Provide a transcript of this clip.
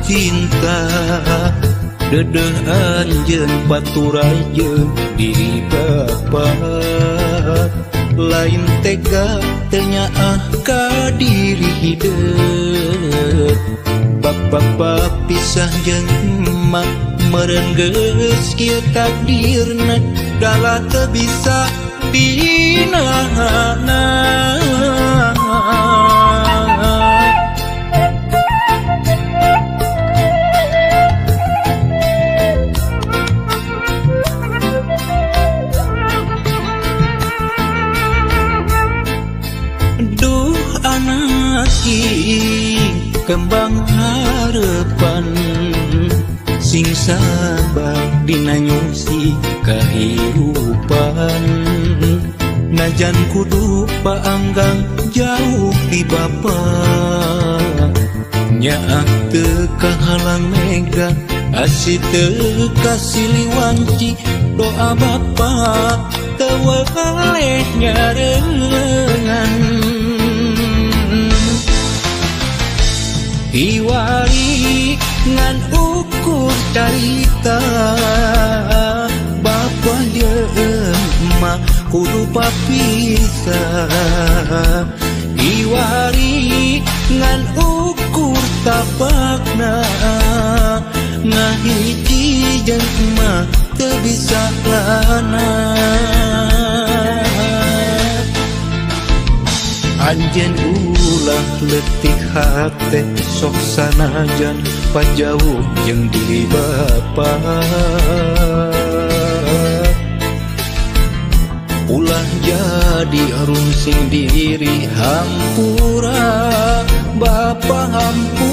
cinta. Dedeh anjeun paturai jeung diri bapa. Lain tega teu nyaah ka diri hideut. Bapa pisah jeung emak meureun geus kieu takdirna, dalah teu bisa dinahana. Duh anak kembang harapan, sing sabar dina nyusi kahirupan. Najan kudu paanggang jauh di bapa, nyaah teu kahalang mega, asih teu kasiliwanci. Doa bapa teu weleh nyarengan. Iwari ngan ukur carita, bapa jeung emak kudu papisah. Iwari ngan ukur tapakna, ngahiji jeung emak teu bisa lana. Anjeun ulah leutik hate, sok sanajan pajauh jeung diri bapa. Ulah jadi rungsing diri, hampura bapa hampura.